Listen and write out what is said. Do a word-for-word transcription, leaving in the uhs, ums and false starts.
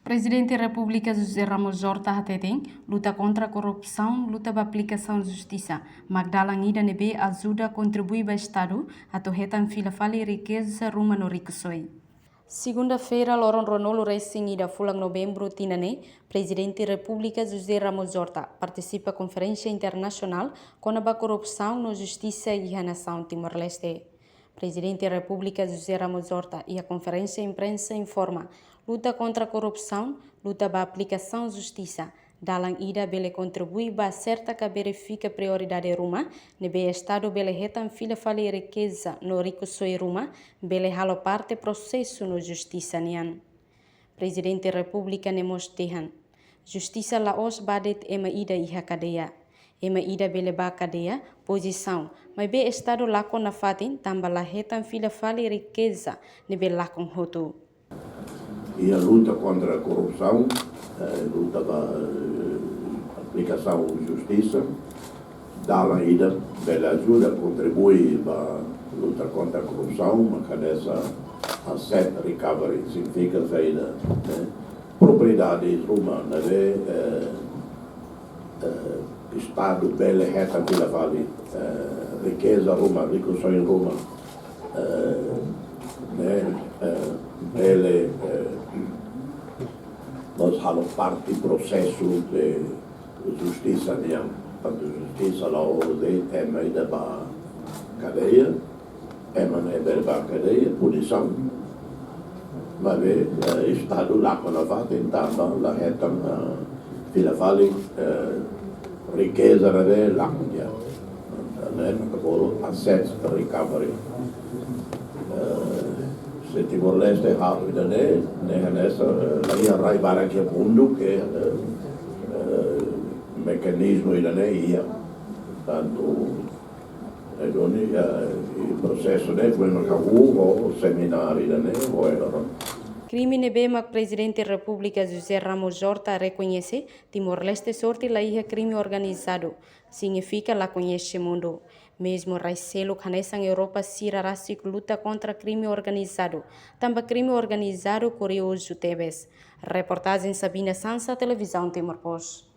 Prezidente Repúblika José Ramos Horta hateten, luta kontra korrupsaun, luta ba aplikasaun justisa, mak dalan ida ne'ebé ajuda kontribui ba Estadu atu hetan fila fali rikeza ruma no rikusoin. Segunda-feira, loron ruanulu resin ida fulan Novembru tinan ne'e, Prezidente Repúblika José Ramos Horta partisipa konferénsia internasionál kona-ba korrupsaun no justisa iha nasaun Timor-Leste. Prezidente Repúblika José Ramos Horta iha konferénsia imprensa informa, luta kontra korrupsaun, luta ba aplikasaun justisa, dalan ida bele kontribui ba aserta ka verifika prioridade ruma ne'ebé Estadu bele hetan fila fali rikeza no rikusoin ruma bele halo parte prosesu no justisa nian. Prezidente Repúblika ne'e mós dehan, justisa la'ós ba de'it ema ida iha kadeia. Ema ida bele ba kadeia, pozisaun, maibé Estadu lakon nafatin tanba la hetan fila fali rikeza ne'ebé lakon hotu. Iha luta kontra korrupsaun, eh, luta ba, eh, aplikasaun justisa, dalan ida bele ajuda kontribui ba luta kontra korrupsaun, mak hanesan asset recovery, signifika saida, ne'e? Propriedade ruma ne'ebé, eh, eh, Estadu bele hetan fila fali, eh, rikeza ruma, rikusoin ruma, eh, ne'e, eh, bele, eh, mós halo parte prosesu de justisa nian, tantu justisa la'ós de'it ema ida ba kadeia, ema ne'e bele ba kadeia, punisaun. Maibé, eh, Estadu lakon nafatin tanba la hetan, eh, fila fali, eh, rikeza ne'ebé lakon nian. Ne'e mak bolu asset recovery. Eh, se Timor-Leste halo ida-ne'e, ne'e hanesan, eh, la iha rai barak iha mundu ke, eh, eh, mekanizmu ida-ne'e iha. Tantu, eh, duni, eh, i prosesu ne'e foin mak hahú ho semináriu ida-ne'e, ho ela. Krime ne'ebé mak Prezidente Repúblika José Ramos Horta rekoñese, Timor-Leste sorte la iha krime organizadu, signifika la koñese mundu. Mezmu rai seluk hanesan Europa sira rasik luta kontra krime organizadu, tanba krime organizadu kuriozu tebes. Reportajen Sabina Sansa, Televizaun Timor Post.